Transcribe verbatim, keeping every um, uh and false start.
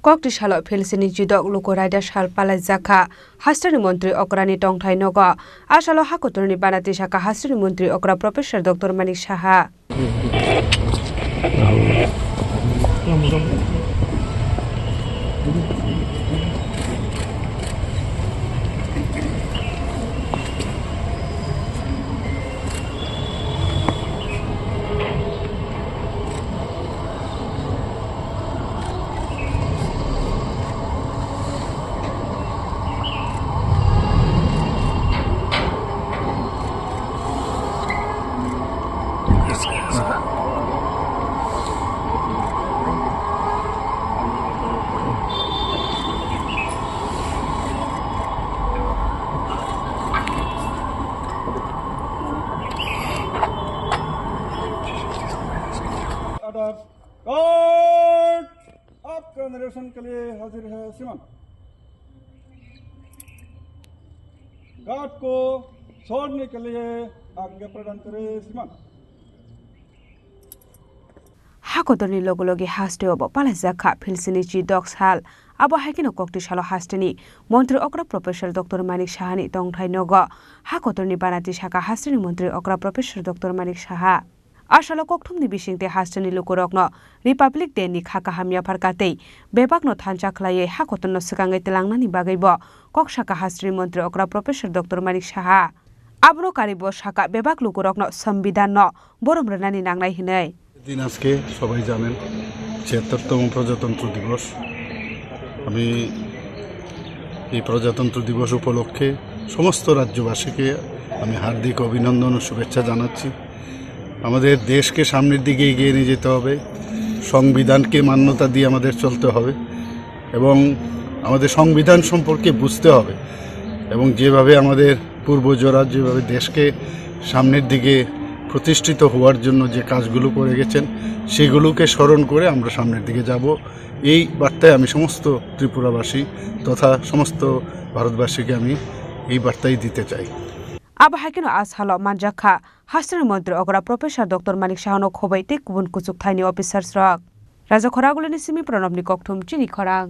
Kokti salo philsini chidok luku raida sal palaijakha hasteni montri okrani tongthai nogo. A salo hakotorni banati saka hasteni montri okra Professor Doctor Manik Saha. Order. Guard! आपका निरीक्षण के लिए हाजिर है श्रीमान। गार्ड को छोड़ने के लिए आज्ञा प्रदान करें श्रीमान। Hakotorni logi logi hasteo bo palaijakha philsini chidok sal. Abo hai kheno kokti salo hasteni montri okra Professor Doctor Manik Sahani tongthai nogo. Hakotorni banati saka hasteni montri okra Professor Doctor Manik Saha. A salo kokthumni bisingtwi hasteni lukurokno Republic Day ni kha kaham yaphar katwi bebakno thansa khlaiwi hakotorno swkangwi twlangnani bagwibo kok saka hasteni montri okra Professor Doctor Manik Saha. Abono karibo saka bebak lukurokno Sambidanno borom rwnani nangnai hwnwi. দিন আজকে সবাই জানেন, ছিয়াত্তরতম প্রজাতন্ত্র দিবস। আমি এই প্রজাতন্ত্র দিবস উপলক্ষে সমস্ত রাজ্যবাসীকে আমি হার্দিক অভিনন্দন ও শুভেচ্ছা জানাচ্ছি। আমাদের দেশকে সামনের দিকে এগিয়ে নিয়ে যেতে হবে, সংবিধানকে মান্যতা দিয়ে আমাদের চলতে হবে এবং আমাদের সংবিধান সম্পর্কে বুঝতে হবে এবং যেভাবে আমাদের পূর্বজরা যেভাবে দেশকে সামনের দিকে প্রতিষ্ঠিত হওয়ার জন্য যে কাজগুলো করে গেছেন, সেগুলোকে স্মরণ করে আমরা সামনের দিকে যাব। এই বার্তায় আমি সমস্ত ত্রিপুরাবাসী তথা সমস্ত ভারতবাসীকে আমি এই বার্তাই দিতে চাই। Abo hai kheno a salo manjakha hasteni montri okra Professor Doctor Manik Sahano khoboi tei kubun kuchuk thaini officers rok. Raja Khoragulini simi Pranobni kokthum chini khorang.